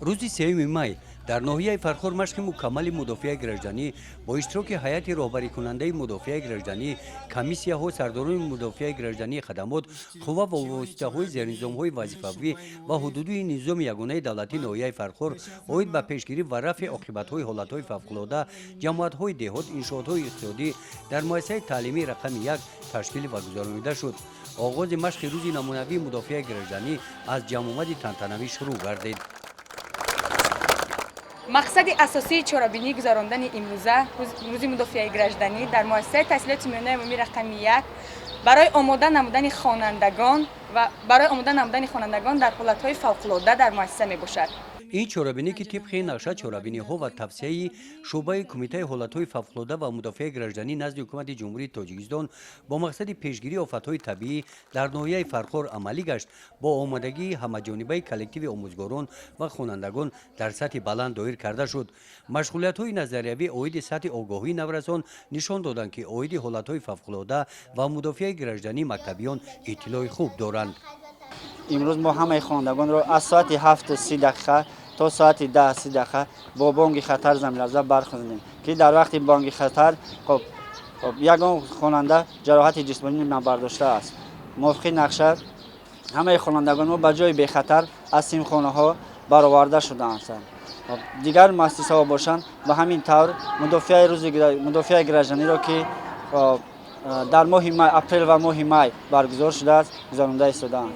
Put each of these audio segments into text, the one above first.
Рӯзи 3 май дар ноҳияи Фархор машқи мукаммали мудофиаи гражданӣ бо иштироки ҳайати роҳбарикунандаи мудофиаи гражданӣ, комиссияҳо, сардорони мудофиаи граждании хадамот, қувва ва воситаҳои зернизомҳои вазифавӣ ва ҳудудии низоми ягонаи давлатии ноҳияи Фархор оид ба пешгирӣ ва рафъи оқибатҳои ҳолатҳои фавқулода, ҷамоатҳои деҳот, иншоотҳои иқтисодӣ дар муассисаи таълимии рақами 1 ташкил ва гузаронида шуд. Оғози машқи рӯзи намунавии мудофиаи гражданӣ аз ҷамъомади тантанавӣ шурӯъ гардид. Мақсади асосии чорабинӣ гузарондани имрӯза, рӯзи мудофиаи гражданӣ, дар муассисаи таҳсилоти миёнаи умумӣ рақами 1 барои омода намудани хонандагон ва барои омода намудани хонандагон дар ҳолатҳои фавқулода дар муассиса мебошад. Ин чорабинӣ, ки тибқи нақша чорабиниҳо ва тавсияи шӯъбаи Кумитаи ҳолатҳои фавқулода ва мудофиаи гражданӣ назди Ҳукумати Ҷумҳурии Тоҷикистон бо мақсади пешгирии офатҳои табиӣ дар ноҳияи Фархор амалӣ гашт, бо омодагии ҳамаҷонибаи коллективи омӯзгорон ва хонандагон дар сатҳи баланд доир карда шуд. Машғулиятҳои назариявӣ оиди сатҳи огоҳии наврасон нишон доданд, ки оиди ҳолатҳои фавқулода ва мудофиаи гражданӣ мактабиён иттилои хуб доранд. Имрӯз мо ҳамаи хонандагонро аз соати 7:30 то соати 10:30 бо бонги хатар, заминларза бархондем, ки дар вақти бонги хатар, хоб, ягон хонанда ҷароҳати ҷисмонӣ набардоштааст. Мувофиқи нақша ҳамаи хонандагон мо ба ҷои бехатар аз синфхонаҳо бароварда шудаанд. Дигар муассисаҳо бошанд, ба ҳамин тавр мудофиаи рӯзи мудофиаи гражданиро, ки дар моҳи май, апрел ва моҳи май баргузор шудааст, гузаронда истодаанд.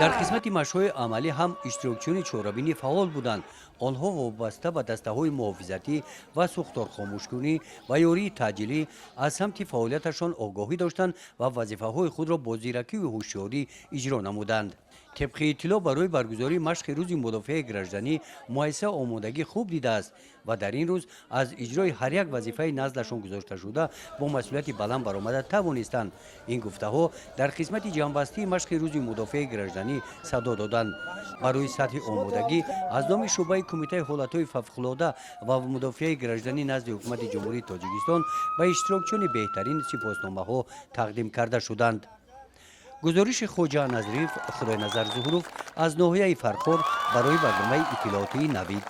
Дар қисмати машқҳои амалӣ ҳам иштирокчиёни чорабинӣ фаъол буданд. Онҳо вобаста ба дастаҳои муҳофизатӣ ва сӯхторхомӯшкунӣ ва ёрии таъҷилӣ аз самти фаъолияташон огоҳӣ доштанд ва вазифаҳои худро бо зиракию ҳушёрӣ иҷро намуданд. Тибқи иттилоъ, барои баргузории машқи рӯзи мудофиаи гражданӣ муассиса омодагӣ хуб дидааст ва дар ин рӯз аз иҷрои ҳар як вазифаи наздашон гузошташуда бо масъулияти баланд баромада тавонистанд. Ин гуфтаҳо дар қисмати ҷамъбастии машқи рӯзи мудофиаи гражданӣ садо доданд. Барои сатҳи омодагӣ аз номи шӯъбаи Кумитаи ҳолатҳои фавқулода ва мудофиаи гражданӣ назди Ҳукумати Ҷумҳурии Тоҷикистон ба иштирокчиёни беҳтарин сипосномаҳо тақдим карда шуданд. Гузориши Хоҷа Назриев, Худойназар Зуҳуров аз ноҳияи Фархор барои барномаи иттилоотии «Навид».